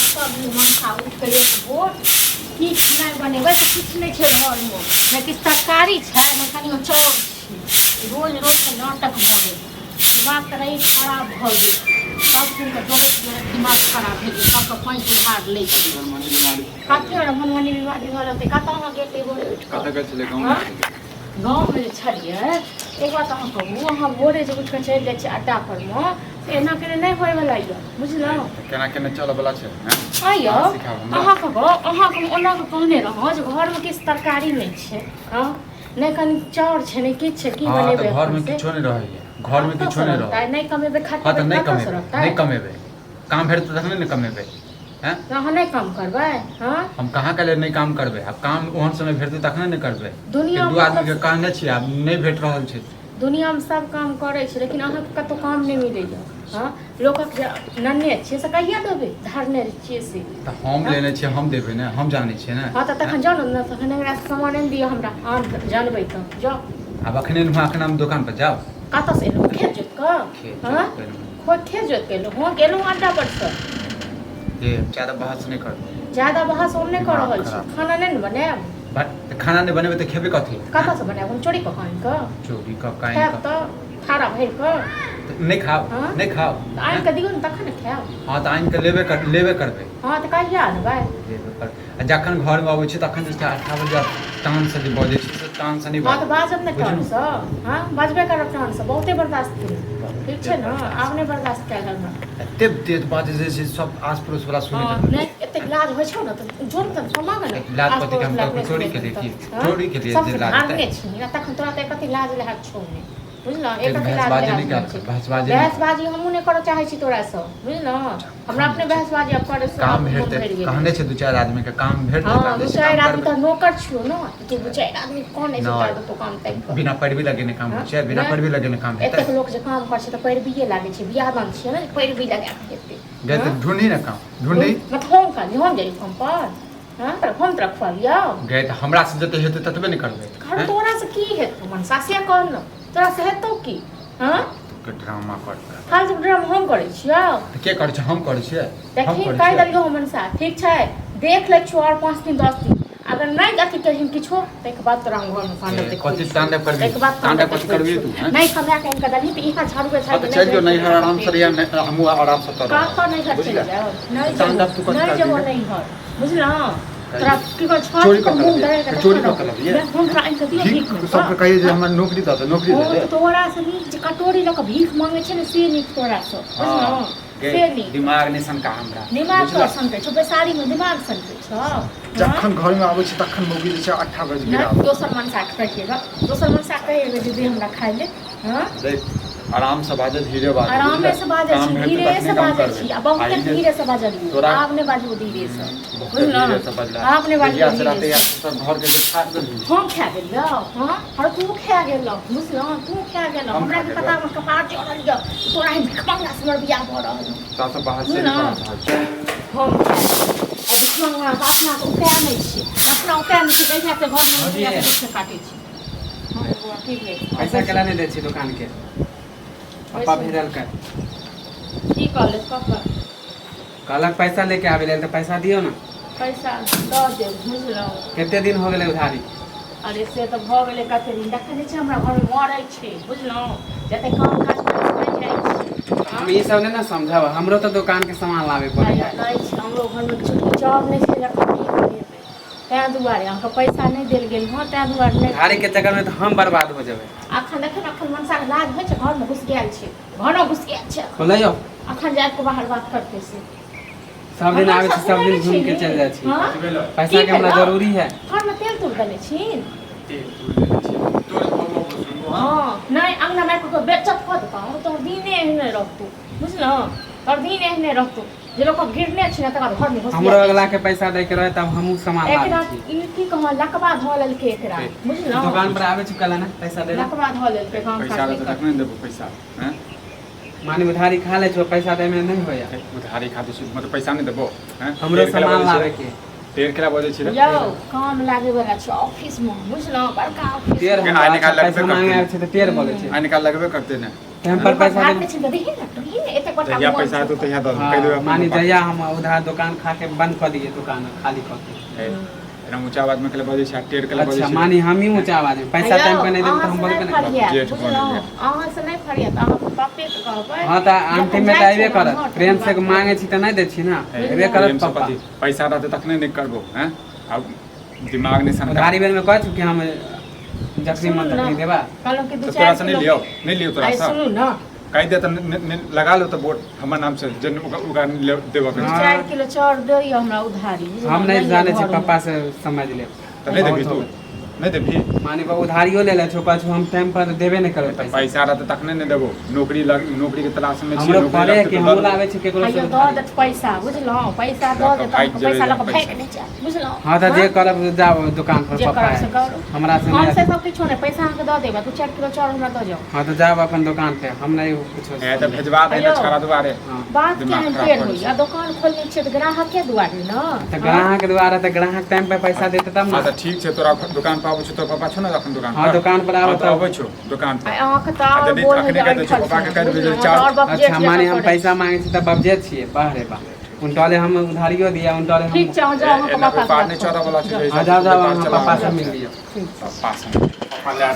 सब मनसा उठि कऽ एक भोर की खेनाइ बनेबै तऽ किछु नहि छै घरमे, नहि किछु तरकारी छै, नहि कनियो चाउर छै। रोज रोजके नाटक भऽ गेल, दिमाग तऽ रही खराब भऽ गेल। सब सुनि कऽ डरैत डरैत दिमाग खराब भऽ गेल। सबके पाँच उधार लै छै। कथी वाला मनमनी बीमारी भऽ रहतै? कतऽ अहाँ गेल रहियै भोरे उठि कऽ? कतऽ गेल छलै? गाँव। हँ? गाँवमे जे छलियै, एक बात अहाँ कहू, अहाँ भोरे जे उठि कऽ चलि जाइ छियै अड्डा परमे से एना केने नहि होइवला यऽ, बुझलहुँ? केना केना चलऽ वाला छै? हँ यौ, अहाँके अहाँके हम ओना कऽ कहने रहौं जे घरमे किछु तरकारी नहि छै, हँ, नहि कनि चाउर छै, नहि किछु छै, की बनेबै? घरमे किछो नहि रहैया, घरमे किछो नहि रहै। नहि कमेबै खटेबै, नहि कमेबै, नहि कमेबै, काम भेटतै तखने ने कमेबै। हैं? तऽ अहाँ नहि काम करबै? हँ, हम कहाँ कहलियै नहि काम करबै? आब काम ओहन समय भेटतै तखने ने करबै। दुनिया दू आदमीके कहने छियै, आब नहि भेट रहल छै। दुनियामे सब काम करै छै, लेकिन अहाँके कतहु काम नहि मिलैए। हँ, लोकक जे नन्ने छियै से कहिया देबै? धारने छियै से। तऽ हम लेने छियै, हम देबै ने, हम जानै छियै ने। हँ, तऽ तखन जाउ ने, तखन हमरा सामान आनि दिअ हमरा। अहाँ जानबै तऽ जाउ। आब अखने अखन हम दोकान पर जाउ? कतऽसँ एलहुँ? खेत जोति कऽ? हँ, खेत जोति कऽ एलहुँ? हँ, गेलहुँ अड्डा पर सँ। ए, ज्यादा बहस नहि कर। ज्यादा बहस हम नहि कऽ रहल छी। खाना नहि ने बनायब? खाना नहि बनेबै तऽ खेबै कथी? कतऽसँ बनायब? हम चोरी कऽ कऽ आनि कऽ? चोरी कऽ कऽ आनि कऽ तऽ थारा भरि कऽ नहि खाउ? नहि खाउ? तऽ आनि कऽ दियौ ने, तखन ने खायब। हँ, तऽ आनि कऽ लेबे कर, लेबे करबै। हँ, तऽ कहिया आनबै? लेबे कर। आ जखन घरमे अबै छी तखन जे छै 8 बजे टानसँ जे बजै छी से टानसँ नहि। हँ, तऽ बाजब ने टानसँ? हँ, बाजबे करब टानसँ। बहुते बर्दाश्त केलहुँ, ठीक छै ने? आब नहि बर्दाश्त कयल हमरा। एते तेज बाजै जे छै सब आस पड़ोस वाला सुनै। नहि एतेक लाज होइ छौ ने तऽ जोर तऽ सुना ने। लाज कथी के? हम चोरी के लिए, चोरी के लिए जे लाज हेतै? छी तखन तोरा तऽ कथी लाज लहर छौ ने, बुझलह? एक बहसबाजी नहि कर, बहसबाजी। बहसबाजी हमहूँ नहि करऽ चाहै छी तोरासँ, बुझलह? हमरा अपने बहसबाजी आब करे से काम भेटतै, कहने छै दू चारि आदमी के काम भेटतै। हँ, दू चारि आदमी तऽ नौकर छियौ ने, तू दू चारि आदमी कोन ऐसे कर देतौ काम ताकि कऽ? बिना पैरवी लगेने काम होइ छै? बिना पैरवी लगेने काम हेतै? एतेक लोक जे काम करै छै तऽ पैरवीए लागै छै। बियाह दान छियै ने, पैरवी लगा कऽ हेतै। गए तऽ ढूंढी ने काम, ढूंढी। मतलब हम कहली हम जाइ काम पर? हँ, हम तोरा खुआबियौ? गए तऽ हमरा से जते हेतै ततबे ने करबै। घर तोरा से की हेतौ मनसा, से कह ने, तोरा से हेतौ की? हँ, के ड्रामा कर। फालतू ड्रामा हम करै छियौ? तऽ के करै छै? हम करै छियै? देखी, कहि देलियौ मनसा, ठीक छै? देख लै छियौ आओर 5 दिन 10 दिन, अगर नहि अथी कहिन किछो ताहिके बाद तोरा हम घरमे तांडव देखबै। कथी तांडव करबी? ताहिके बाद तांडव कथी करबी तू? नहि कमाए कऽ आनि कऽ देलही तऽ इहाँ झाड़ू झाड़ू। चलि जो नैहर, आराम से रहिया, हमहूँ आराम से तोरा। कतऽ नैहर चलि जाउ? नहि तांडव तू कथी? नहि जेबो नैहर, बुझलहुँ? तोरा की कहै छौ? चोरी कऽ के, चोरी कऽ के लबियै? हम तोरा आनि कऽ दियौ भीख? सबके कहियै जे हमर नौकरी दऽ दे, नौकरी दऽ दे। तोरा से नीक जे कटोरी लऽ कऽ भीख मांगै छै ने, से नीक तोरा से, बुझलहुँ? से नीक। दिमाग नहि सनका हमरा। दिमाग तोर सनकै छौ? बैसारीमे दिमाग सनकै छौ? जखन घरमे आबै छै तखन मौगी जे छै 8 बजे गिराबै। दोसर मनसा के कहिएगा, दोसर मनसा कहिएगा जे दे हमरा खाइ ले। हँ, देख, आराम से बाजे, धीरे बाजे। आरामे से बाजै छी, धीरे से बाजै छी आ बहुत धीरे से बाजलियो। आब नहि बाजू धीरे से, बुझलहुँ? आब नहि बाजू धीरे से। घर के जे खा गेली। हम खा गेलियौ? हँ, हर तू खा गेलौ, बुझलहुँ? तू खा गेलौ। हमरा की पता, हमर कपार चढ़ल यऽ तोरा ही भिखमंगा से हमर बियाह भऽ रहल। ता बाहर से हम आ भिखमंगा अपना के उपाय नहि छै, अपना उपाय नहि छै। कहिया से घरमे दुःख काटै छी। पैसा केला नहि दै छी दुकान के? पप्पा भेजलकै। की कहले पापा? कहलक पैसा लेके आबै लेल, तऽ पैसा दियौ ने। पैसा दऽ देब, बुझलहुँ? कते दिन हो गेलै उधारी? अरे, से तऽ भऽ गेलै कते दिन। देखै नहि छै, हमरा घरमे मरै छै, बुझलहुँ? जते काम काज पर जाइ छी। हम ई सब नहि ने समझब, हमरो तऽ दोकान के सामान लाबे पड़ैया। नहि छै, हमरो घरमे चुटकी चाउर नहि छै जखन, की बनेबै? ताहि दुआरे अहाँके पैसा नहि देल गेल। हँ, ताहि दुआरे नहि। उधारी के चक्कर में तऽ हम बर्बाद हो जेबै। अखन देखियौ ने, अखन मनसाके लाज होइ छै, घरमे घुसि गेल छै, घरमे घुसि गेल छै। बोलैयौ। अखन जाय कऽ बाहर बात करतै से। सब दिन आबै छी, सब दिन घूम के चलि जाइ छी। पैसा के हमरा जरूरी है। घरमे तेल तूल देने छी? हँ, नहि, अङ्गना मे बेचत कऽ देतौ तोहर। दिने एहने रहतौ, बुझलहुँ? तोहर दिन एहने रहतौ जे लोक गिरने छै ने, तकर घरमे घुसि। हमरो अगला के पैसा दै के रहे तब हमहूँ सामान एकरा लाबै छी। ई की कहऽ, लकबा धऽ लेलकै एकरा, बुझलहुँ? दुकान पर आबै छी कल ने पैसा दै। लकबा धऽ लेलकै, काम पैसा काज रहतै तखने ने देबो पैसा। हैं, माने उधारी खा लै छौ, पैसा दै में नहि होया। उधारी खा दै छी मतलब पैसा नहि देबो? हैं, हमरो सामान लाबै के। तेल केला बजै छी रे? यौ, काम लागे वाला छै ऑफिस में, बुझलहुँ? बड़का ऑफिस। तेर आइ निकाल पैसा लगबे मांगे करतै। आबै छै तऽ तेर बोलै छै। आइ निकाल लगबे करतै ने। टाइम पर पैसा भाग छै तऽ देखी ने, देखी ने, एते एते गोटा जहिया मोन पैसा छै। हेतौ तहिया दऽ देबौ, कहि देबै हाँ, अपन मानी पप्पा के। जहिया हम उधार दोकान खा के बंद कऽ दियै, दुकान खाली कऽ के। ए, एना ऊँचा आवाज में केला बजै छै आ टेढ़ केला बजै अच्छा छै। मानी हमही ऊँचा आवाज में पैसा यौ, टाइम पे नहि देबै तऽ अहाँ हम से बोलबे नहि नहि करब। फरियात, जेठ बनि बुझलहुँ? गेल। अहाँ से नहि फरियात, अहाँ पप्पे के कहबै। हाँ तऽ अंतिम में जखन तऽ जाइ अयबे छियै करत, ने घर, प्रेम से तखन मांगे छी तऽ नहि दै छी ना, ए, अयबे करत प्रेम से पप्पा। कथी पैसा रहतै तखने नहि करबो हैं, आब दिमाग नहि सनका। उधारी बेर में कहै छी कि हम जखनी मन सुनू तखनी ने, देबा। कहलहुँ कि दू तऽ तोरा चारि से नहि किलो लियौ, नहि लियौ तोरा आइ से। सुनू ने, कहि दे तऽ लगा लो तऽ बोर्ड हमर नाम से जे ओकरा देबऽ के दू छै। 4 किलो चाउर दैयौ हमरा उधारी, बुझलहुँ? हम नहि यऽ जानै छी, घरमे। पप्पा से समझ लेब। तऽ नहि देबही बहुत तू? हो गेल। नहि देबही? माने बा उधारियो ले ले छौ, कहै छौ हम टाइम पर देबे नहि करबै पैसा। पैसा रहतै तखने नहि देबो। नौकरी लग, नौकरी के तलाश में छियै। हमरो नौकरी पड़े लगतै कि तऽ हमहूँ दऽ देबो। लाबै छी केकरो से आइयो दऽ उधारी। देत पैसा, बुझलहुँ? पैसा दऽ लऽ कऽ देत भागि अहाँके, जेबै पैसा लऽ कऽ पैसा। भागि नहि जायब, बुझलहुँ? हाँ तऽ जे हँ? करब जाउ दुकान पर जे पप्पा करब से है। करू। हमरा से हम नहि से सब किछो नहि, पैसा अहाँके दऽ देब, 2-4 किलो चाउर हमरा दऽ जाउ। हाँ तऽ जाउ अपन दुकान पे, हम नहि कुछो। ए तऽ भेजवा दे ने आइयो। छड़ा दुआरे। हाँ। बात दिमाग केहन खराब टेढ़ करै होइया, दोकान खोलने छियै तऽ ग्राहके दुआरे ने। तऽ ग्राहक द्वारा तऽ ग्राहक टाइम पे पैसा देते तब हाँ ना। तऽ ठीक छै, तोरा दुकान पर आबै छौ, तोर पापा छौ ने अखन दुकान हाँ, पर? दुकान पर आबो हाँ, तऽ तब। अबै छौ दुकान पर। आइ अहाँके तऽ आ आओर यदि बोल अखने होइया कहि दै छौ ऐंठल पप्पा के सन, कहि देबै जे बुझलहुँ? चाउर आओर बाप जेठ अच्छा माने जकाँ हम करै पैसा मांगे छी तऽ बबजे छियै, बाह रे बाह, उनटले हम उधारियो दिया उनटले हम। ठीक छै, अहाँ जाउ, अहाँके एना पापा व्यापार नहि चलऽ वाला छै। हाँ जाउ जाउ, अहाँ पप्पा से मिल लियौ। पप्पा से पप्पा ले।